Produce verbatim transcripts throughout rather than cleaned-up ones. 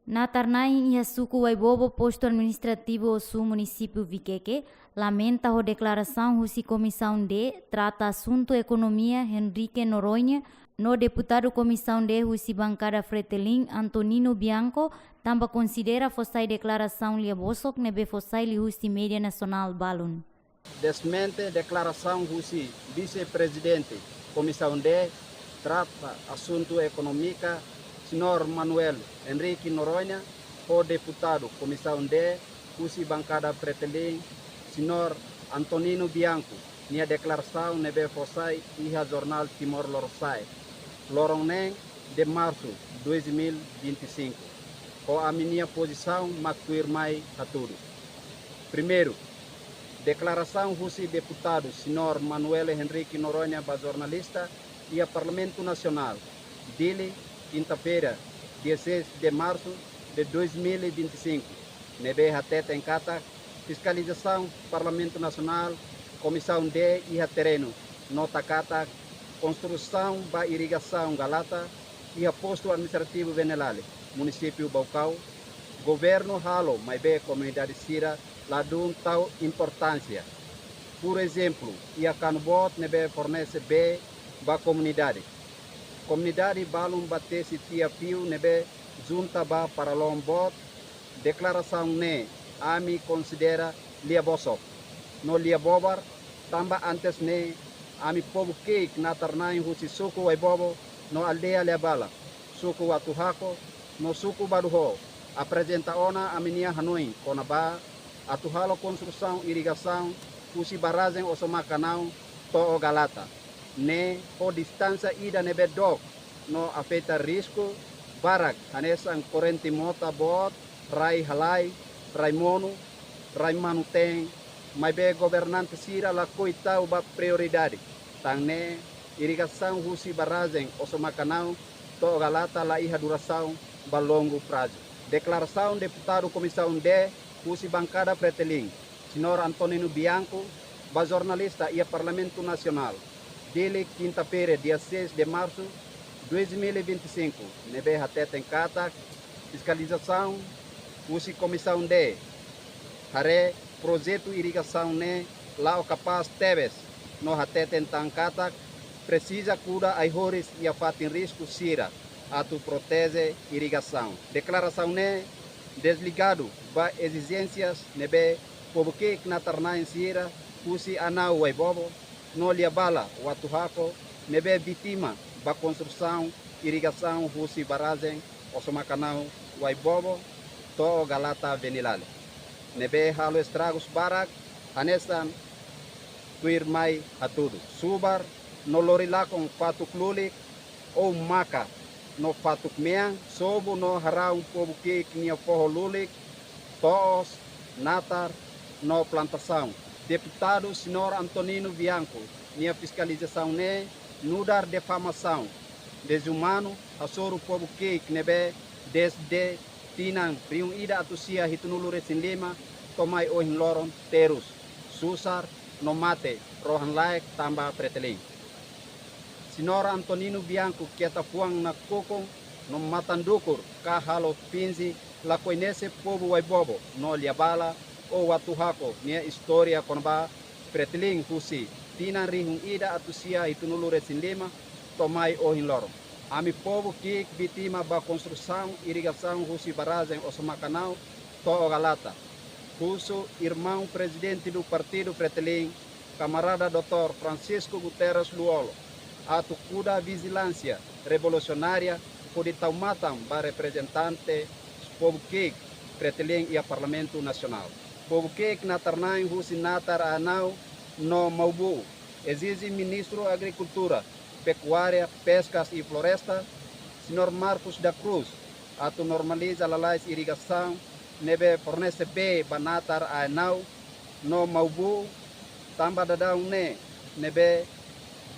Natar-na'in iha suku Waibobo, postu administrativu Osu, munisípiu Vikeke, lamenta ho deklarasaun husi Komisaun D trata asuntu ekonomia Henrique Noronha no deputadu Komisaun D husi bankada Fretilin Antonino Bianco, tanba konsidera fó sai deklarasaun lia-bosok ne'ebé fó sai liuhusi média nasionál balun. Desmente deklarasaun husi Vise-Prezidente Komisaun D trata asuntu ekonómika, Señór Manuel Henrique Noronha, ho deputadu Komisaun D husi bankada Fretilin, Señór Antonino Bianco, nia deklarasaun ne'ebé fó sai iha jornál Timor Lorosa'e, loron neen de março dois mil e vinte e cinco. Ho ami-nia pozisaun mak tuirmai hatudu. Primeiru, deklarasaun husi deputadu Señór Manuel Henrique Noronha ba jornalista iha Parlamentu Nasionál, Dili, kinta-feira, dia seis de março de dois mil e vinte e cinco, ne'ebé hateten katak fiskalizasaun Parlamentu Nasionál, Komisaun D iha terrenu, nota katak konstrusaun ba irrigasaun Galata iha postu administrativu Venelale, munisípiu Baucau, governu halo, maibé komunidade sira ladún tau importánsia. Porezemplu, iha kanu boot ne'ebé fornese bee ba komunidade. Komunidade balun bá tesi tiha fiu ne'ebé junta ba paralon boot. Deklarasaun ne'e ami konsidera lia-bosok no lia-bobar, tanba antes ne'e ami povu ki'ik natar-na'in husi suku Waibobo no aldeia Liabala, suku Watuhako no suku Baduho aprezenta ona ami-nia hanoin kona-ba atu halo konstrusaun irrigasaun husi barrajen Osomakanau to'o Galata. Ne'e ho distánsia ida ne'ebé dook no afeta risku barak hanesan korrente mota boot, rai halai, rai monu, rai manu-teen, maibé governante sira lakohi tau ba prioridade. Tan ne'e, irrigasaun husi barrajen Osomakanau to'o Galata la iha durasaun ba longu prazu. Deklarasaun deputadu Komisaun D husi bankada Fretilin, Señór Antonino Bianco, ba jornalista iha Parlamentu Nasionál, Dili, kinta-feira, dia seis de março dois mil e vinte e cinco, ne'ebé hateten katak fiskalizasaun husi Komisaun D haree projetu irrigasaun ne'e la'o kapás tebes no hateten tan katak presiza kuda ai-horis iha fatin risku sira atu proteje irrigasaun. Deklarasaun ne'e desligadu ba ezijénsias ne'ebé povu ki'ik natar-na'in sira husi Anau, Waibobo no Liabala, Watuhako, ne'ebé vítima ba konstrusaun irrigasaun husi barrajen Osomakanau, Waibobo to'o Galata, Venelale, ne'ebé halo estragus barak hanesan tuirmai hatudu: subar no lori-lakon fatuk lulik ou maka no fatuk mean, sobu no haraun povu ki'ik nia foho lulik, to'os, natar no plantasaun. Deputadu Señór Antonino Bianco nia fiskalizasaun ne'e nu'udar difamasaun dezumanu hasoru povu ki'ik ne'ebé dezde tinan rihun ida atus sia hitunulu-resin-lima to'o mai ohin loron terus, susar no mate rohan-laek tanba Fretilin. Señór Antonino Bianco keta fuan nakukun no matan-dukur ka halo finje la koñese povu Waibobo no Liabala ou Watuhako nia istória kona-ba Fretilin husi tinan rihun ida atus sia hitunulu-resin-lima to'o mai ohin loron. Ami povu ki'ik vítima ba konstrusaun irrigasaun husi barrajen Osomakanau to'o Galata. Husu irmaun prezidente do partidu Fretilin, kamarada doutór Francisco Guterres Lú-Olo, atu kuda vijilánsia revolusionária hodi tau matan ba reprezentante povu ki'ik Fretilin iha Parlamentu Nasionál. Povu ki'ik natar-na'in husi natar Anau no Maubu'u ezije Ministru Agrikultura, Pekuária, Peskas i Floresta, Señór Marcos da Cruz, atu normaliza lalais irrigasaun ne'ebé fornese bee ba natar Anau no Maubu'u, tanba daudaun ne'e ne'ebé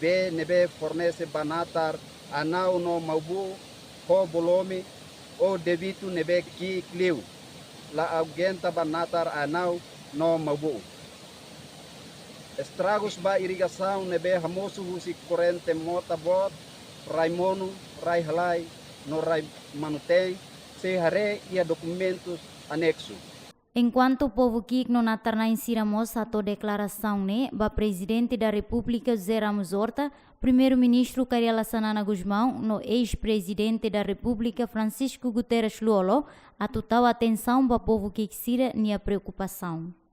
bee ne'ebé fornese ba natar Anau no Maubu'u ho volume ou débitu ne'ebé ki'ik liu, la aguenta ba natar Anau no Maubu'u. Estragus ba irrigasaun ne'ebé hamosu husi korrente mota boot, rai monu, rai halai no rai manu-teen, Sei haree iha dokumentus aneksu. Enkuantu povu ki'ik no natar-na'in sira mós hato'o deklarasaun ne'e ba Prezidente da Repúblika José Ramos Horta, Primeiru-Ministru Kay Rala Xanana Gusmão no eis-Prezidente da Repúblika Francisco Guterres Lú-Olo atu tau atensaun ba povu ki'ik sira nia preokupasaun.